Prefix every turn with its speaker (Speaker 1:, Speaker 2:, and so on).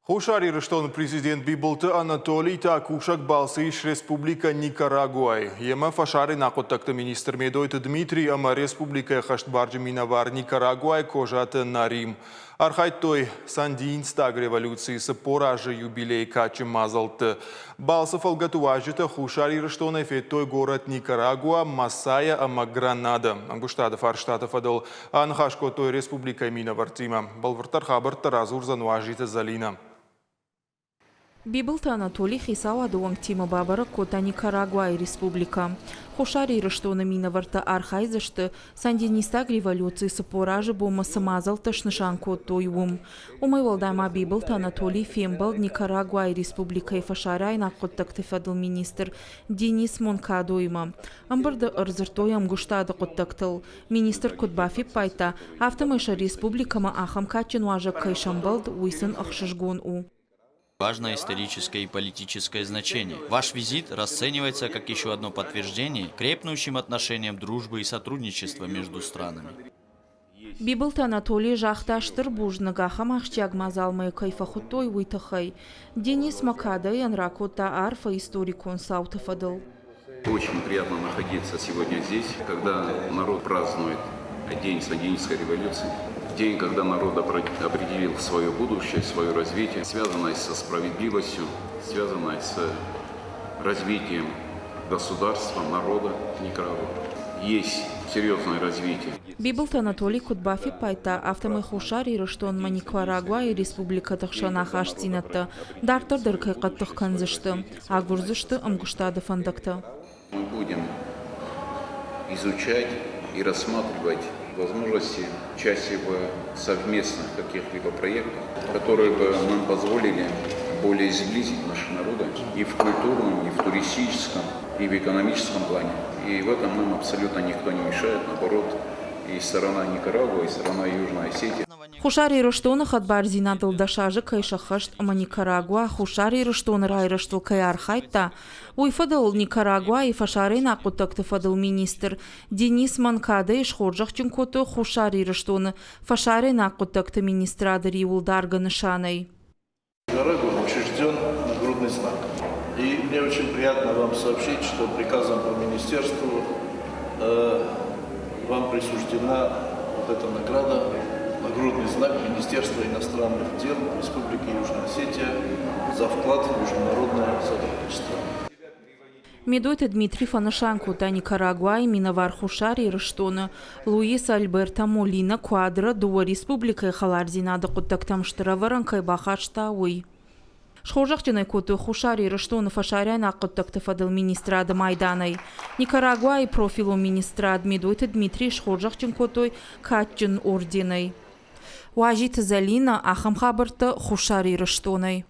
Speaker 1: Хуссар Ирыстоны президент Бибылты Анатолий та кусӕг балцы ис Республикӕ Никарагуайы. Йемӕ фӕсарӕйнаг хъуыддӕгты министр Медойты Дмитрий ӕмӕ республикӕйы ӕххӕстбарджын минӕвар Никарагуайы Козаты Нарим. Архайдтой Сандинистаг революцийы 40 азы юбилейы кадджын мадзӕлтты. Балцы фӕлгӕты уазджытӕ Хуссар Ирыстонӕй федтой горӕт Никарагуа, Массайя ӕмӕ Гранада. Ӕмгуыстады фарстаты фӕдыл Аныхас кодтой республикӕйы минӕвӕрттимӕ. Бӕлвырддӕр хабӕрттӕ радзурдзӕн Уазиты Зӕлинӕ.
Speaker 2: Бибылты Анатолий хицауады уӕнгтимӕ бабӕрӕг кодта Никарагуайы республикӕ. Хуссар Ирыстоны минӕвӕрттӕ архайдзысты, сандинистаг революцийы 40 азы бонмӕ цы мадзӕлттӕ снысан кодтой, уым. Уымӕй уӕлдай ма Бибылты Анатолий фембӕлд Никарагуайы республикӕйы фӕсарӕйнаг хъуыддӕгты фӕдыл министр Денис Монкадоимӕ. Ӕмбырды ӕрдзырдтой ӕмгуыстады хъуыддӕгтыл. Министр куыд бафиппайдта, афтӕмӕй сӕ республикӕмӕ ахӕм кадджын уазӕг кӕй сӕмбӕлд, уый сын ӕхсызгон у.
Speaker 3: Важное историческое и политическое значение. Ваш визит расценивается как еще одно подтверждение крепнущим отношениям дружбы и сотрудничества между странами.
Speaker 2: Бибылты Анатолий загъта стыр бузныг ахӕм ахсджиаг мадзалмӕ кӕй фӕхуыдтой, уый тыххӕй. Денис Макадайӕн ракодта арфӕ историкон цауты фӕдыл.
Speaker 4: Очень приятно находиться сегодня здесь, когда народ празднует День Сандинистской революции, день, когда народ определил свое будущее, свое развитие, связанное со справедливостью, связанное с развитием государства, народа Никарагуа. Есть серьезное развитие.
Speaker 2: Бибылты Анатолий куыд бафиппайдта, афтӕмӕй Хуссар Ирыстонмӕ Никарагуайы республикӕты хсӕн ахастдзинӕдтӕ дарддӕр дӕр кӕй хъӕддых кӕндзысты, агурдзысты ӕмгуыстады фӕндӕгтӕ.
Speaker 4: Мы будем изучать и рассматривать возможности участия в совместных каких-либо проектах, которые бы нам позволили более сблизить наши народы и в культурном, и в туристическом, и в экономическом плане. И в этом нам абсолютно никто не мешает, наоборот, и сторона Никарагуа, и сторона Южной Осетии.
Speaker 2: Хуссар Ирыстоны хӕдбардзинадыл дӕс азы кӕй сӕххӕст ӕмӕ Никарагуа Хуссар Ирыстоны райрӕзтыл кӕй архайдта, уый фӕдыл Никарагуайы фӕсарӕйнаг хъуыддӕгты фӕдыл министр Денис Монкадойы схорзӕхджын кодтой Хуссар Ирыстоны фӕсарӕйнаг хъуыддӕгты министрады риуылдаргӕ нысанӕй.
Speaker 5: Дорогой учрежден нагрудный знак. И мне очень приятно вам сообщить, что приказом по министерству вам присуждена вот эта награда, нагрудный знак Министерства иностранных дел Республики Южная Осетия за вклад в международное сотрудничество.
Speaker 2: Медойты Дмитрий фӕнысан кодта Никарагуайы минӕвар Хуссар Ирыстоны Луис Альберто Молина Куадро дыууӕ республикӕйы хӕлардзинады хъуыддӕгтӕм стыр ӕвӕрӕн кӕй бахаста, уый. Схорзӕхджын ӕй кодтой Хуссар Ирыстоны фӕсарӕйнаг хъуыддӕгты фӕдыл министрады майданӕй. Никарагуайы профилон министрад Медойты Дмитрийы схорзӕхджын кодтой кадджын орденӕй. Уазиты Зӕлинӕ ахӕм хабӕрттӕ Хуссар Ирыстонӕй.